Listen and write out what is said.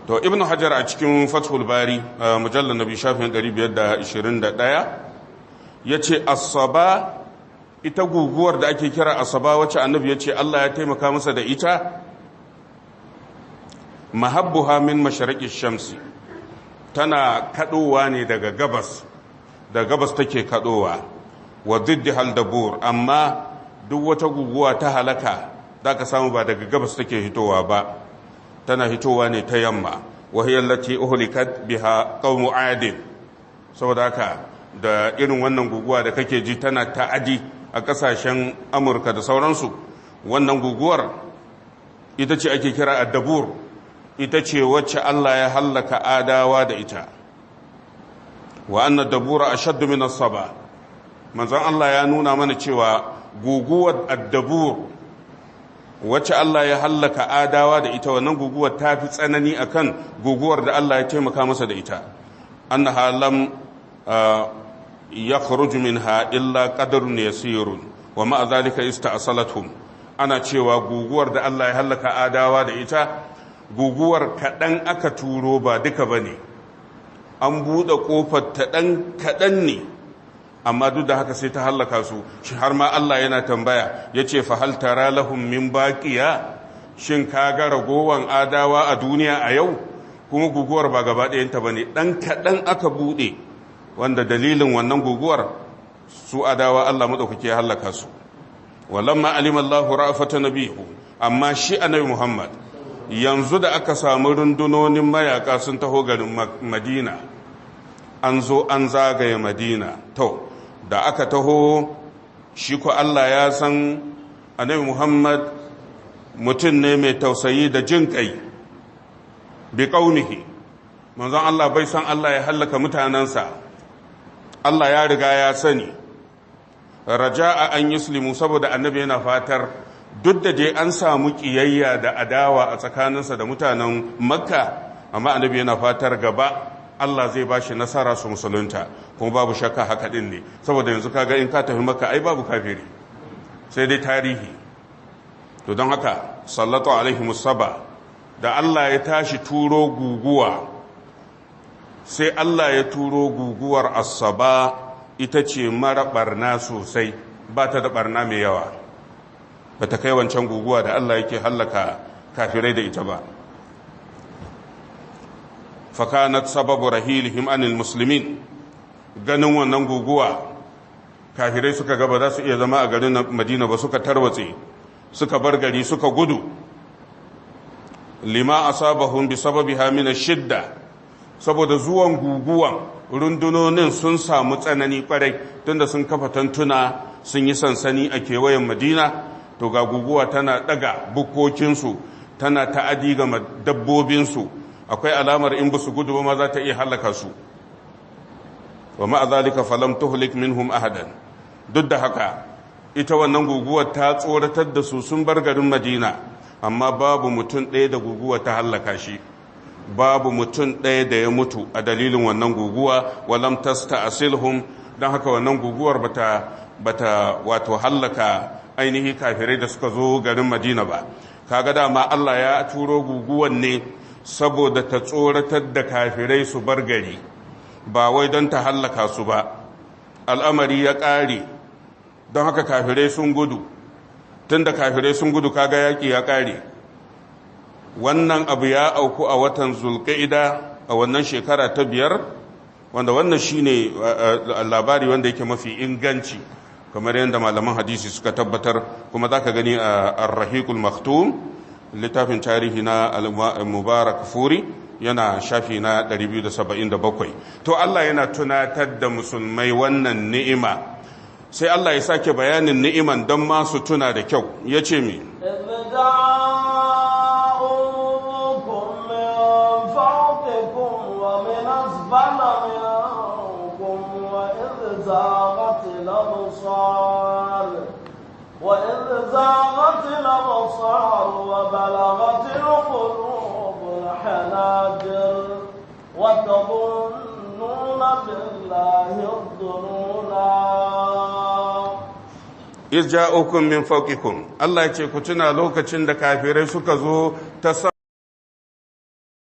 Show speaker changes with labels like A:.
A: To Ibnu Hajar a cikin Fathul Bari, mujallal nabi, shafin 521, yace as-saba, ita guguwar da ake kira asaba, wacce Annabi yace Allah ya taimaka masa da ita, mahabbuha min mashariqi shamsi, tana kadowa ne daga gabas, da gabas take kadowa, wa diddihal dabur. Amma duk wata guguwa ta halaka za ka samu ba daga gabas take hitowa ba, tana hitowa ne ta yamma. Wa hiya allati uhlikat biha qaumu adin. Saboda haka, da irin wannan guguwa da kake ji tana ta'adi a kasashen Amurka da sauransu, wannan guguwar ita ce ake kira addabur, ita ce wacce Allah ya hallaka Adawa da ita. Wa anna dabura ashaddu min as-saba. Manzon Allah ya nuna mana cewa guguwar addabur, wacce Allah ya hallaka Adawa da ita, wannan guguwar ta fi tsanani akan guguwar da Allah ya taimaka masa da ita. Annaha lam yakhruj minha illa qadarun yasirun, wa ma'a zalika ista'salathum. Ana cewa guguwar da Allah ya hallaka Adawa da ita, guguwar kaɗan aka turo, ba duka bane, an buɗe ƙofar ta ɗan kaɗan ne, amma duk da haka sai ta hallaka su. Shi har ma Allah yana tambaya, ya ce: "Fa hal tara lahum min baqiya? Shin ka ga ragowan Adawa a duniya a yau?" Kuma guguwar ba gaba ɗayanta bane, ɗan kaɗan aka buɗe, wanda dalilin wannan guguwar su Adawa Allah madaukake ya hallaka su. Walamma alima Allahu ra'afata nabihu. Amma shi Annabi Muhammad, yanzu da aka samu rundunonin mayaka sun taho garin Madina, an zo an zagaye Madina, to da aka taho, shi ko Allah ya san Annabi Muhammad mutum ne mai tausayi da jin kai bi qaumihi. Manzon Allah bai san Allah ya hallaka mutanensa. Allah ya riga ya sani. Raja'a an yuslimu, saboda Annabi yana fatar, duk da dai an samu kiyayya da adawa a tsakaninsa da mutanen Makka, amma Annabi yana fatar gaba Allah zai ba shi nasara su musulunta. Kuma babu shakka haka din ne, saboda yanzu kaga in ka tafi Makka, ai babu kafiri, sai dai tarihi. To don haka, sallatu alaihi musaba, da Allah ya tashi turo guguwa, sai Allah ya turo guguwar asaba, ita ce mara barna sosai, ba ta da barna mai yawa, ba ta kai wancan guguwa da Allah yake hallaka kafirai da ita ba. Fakanat sababu rahilihim anil muslimin. Ganin wannan guguwa, kafirai suka ga ba za su iya zama a garin Madina ba, suka tarwatse, suka bar gari, suka gudu. Lima asabahum bi sababiha min shidda, saboda zuwan guguwan, rundunonin sun samu tsanani kwarai, tunda sun kafa tantuna, sun yi sansani a kewayen Madina. To ga guguwa tana daga bukkokinsu, tana ta'adi ga dabbobinsu, akwai alamar in ba su gudu ba ma za ta iya halaka su. Wa ma'a zalika falam tuhlik minhum ahadan. Duk da haka, ita wannan guguwar ta tsoratar da su, sun bar garin Madina, amma babu mutum ɗaya da guguwa ta hallaka shi, babu mutum ɗaya da ya mutu a dalilin wannan guguwa. Walam tasta'silhum. Don haka wannan guguwar bata wato hallaka ainihi kafirai da suka zo garin Madina ba. Kaga dama Allah ya turo guguwan ne saboda ta tsoratar da kafirai su bar gari, ba wai don ta hallaka su ba. Al'amari ya ƙare, don haka kafirai sun gudu. Tun da kafirai sun gudu, kaga yaƙi ya ƙare. Wannan abu ya auku a watan Zulƙa'ida a wannan shekara ta 5, wanda wannan shine labari wanda yake mafi inganci, kamar yadda malaman hadisi suka tabbatar. Kuma za ka gani a Ar-Rahiqul Maktum, littafin tarihi na Mubarak Furi, yana shafi na 277. To Allah yana tunatar da musulmai wannan ni'ima, sai Allah ya sake bayanin ni'iman don ma su tuna da kyau. Ya ce mi?
B: إذ جاءوكم من فوقكم ومن أسفل منكم، وإذ زاغت الأبصار وبلغت القلوب الحناجر وتظنون بالله الظنونا.
A: Iz ja'ukum min fawqikum. Allah ya ce ku tuna lokacin da kafirai suka zo ta sama.